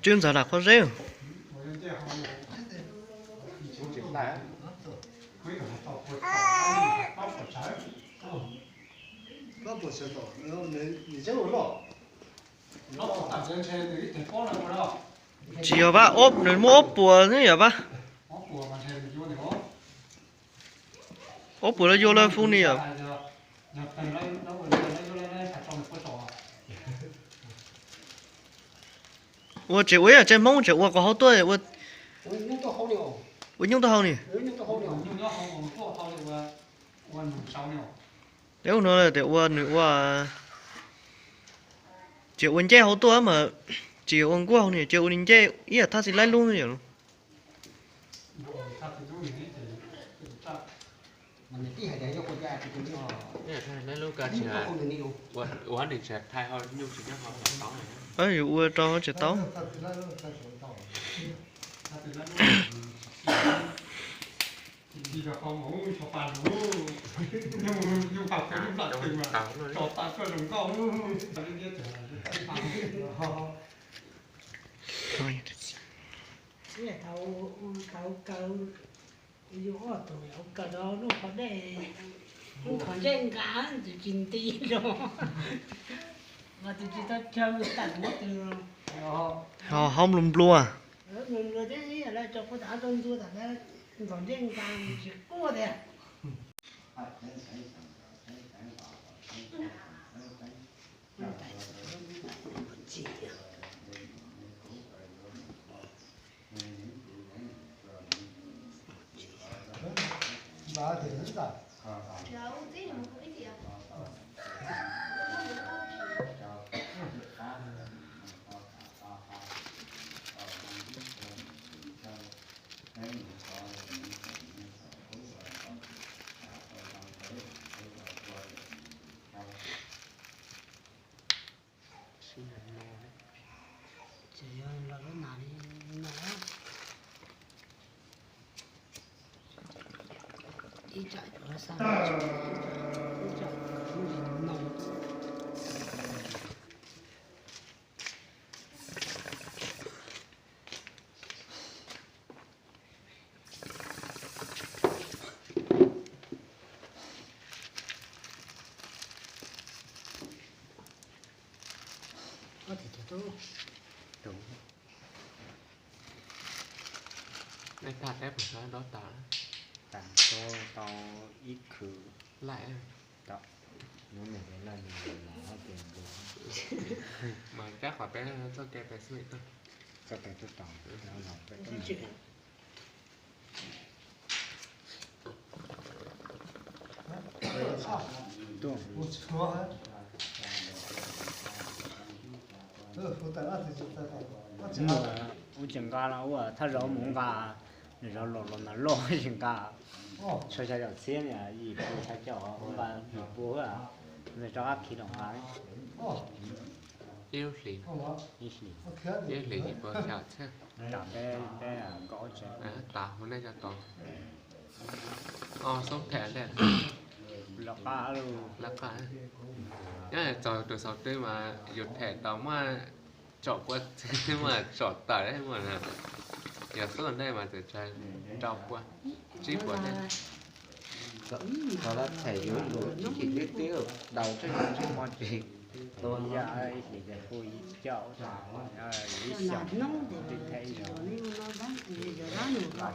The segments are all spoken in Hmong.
Tswb ntxav lam qhov zeb. Tsis yog pab, nws muaj ob puas ne yom pab. Ob puas lawv yuav lawv fu ni yom. Ua tseem ua ib yam tsev Hmoob tseem ua kom hauv tuaj, ua nyuj tuaj hau ni. Ua nyuj tuaj hau ni. Ua no tias ua nws ua, tseem ua ncej hauv tuaj mas, tsis yog ua nkuaj hau ni, tseem ua ncej ib yam thaj txiv laib lub yom. Yus ua rau tsis tau. Thaum kaw, yus ob tug yau kaw rau lub qhov dej, lub qhov ntsej nqa, tus tsis nti rau, mas tus tsis tau chaw tawm muab tus ho haub nplua nplua, nplua nplua thiab ib yam li rau kuv tam rau ntxua tam ntxov ntsej nqa tsis quaj tiag. Ces yog los lub nas li no, ib tsam yuav xa, ib tsam yuav no. Nej thaj teb puas sab dob tas? Tas tau ib khwv. Laij, hnub no peb laij li los hab tes npua, mas rab qhov peb txoj ke peb xwb tag. Txoj ke tuaj tod, ua tseem nqa no ua thaj zaub mus nqa, nws zaub los los mas loj tsis nqa, tshuav xya caum txhiab yim pua xya caum nqa yim pua, nws rov qab khi los nqa. Ib lub hlis, ib hlis yim pua xya caum txhiab. Tam peb peb nkaum tsev, tas hu nej cov tod. Xoob them ntej, lawv qab, nyob txog tus xaus twg mas yus them tau muaj tsom puab txhiab, muaj tsom tawm muaj, yog xub ntej mas txawm tsawg rau puab, tsib puas thiab. Txog lawv them yuav luag tsis chim twb twb daus tsheej tsheej mo tsis tua ya ib hlis ces kuj ib caum, ib xyoos twb them ib zaug.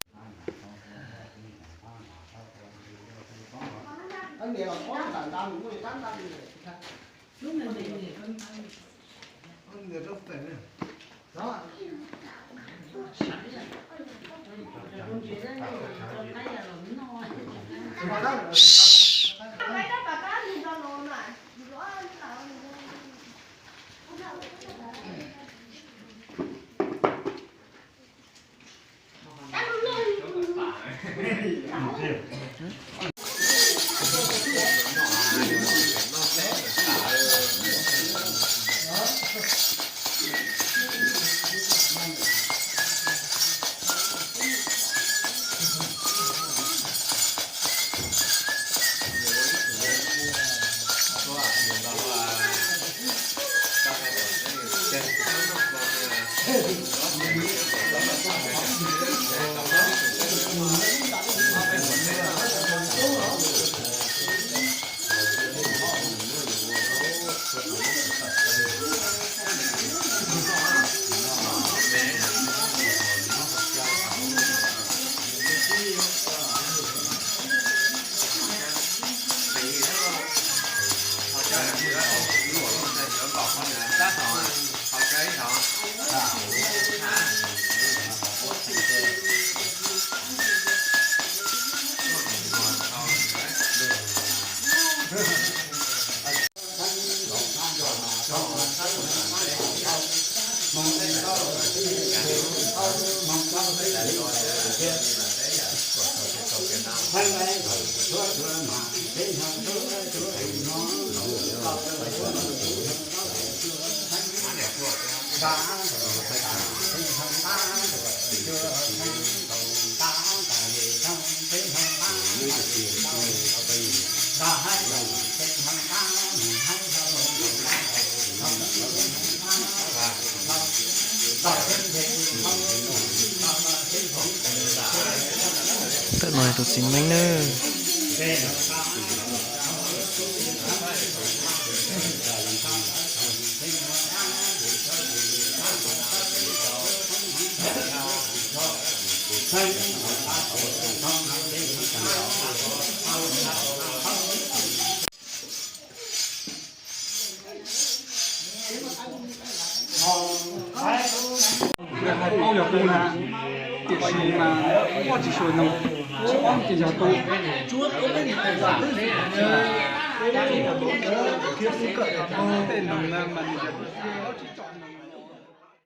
Tus txiv neeb nawb. Hais paub yog kuv na, tiam sis mas Vajtswv suav no, tsis paub ces yog kuv. Tej neeg na mas nws yog Vajtswv tsom neeg.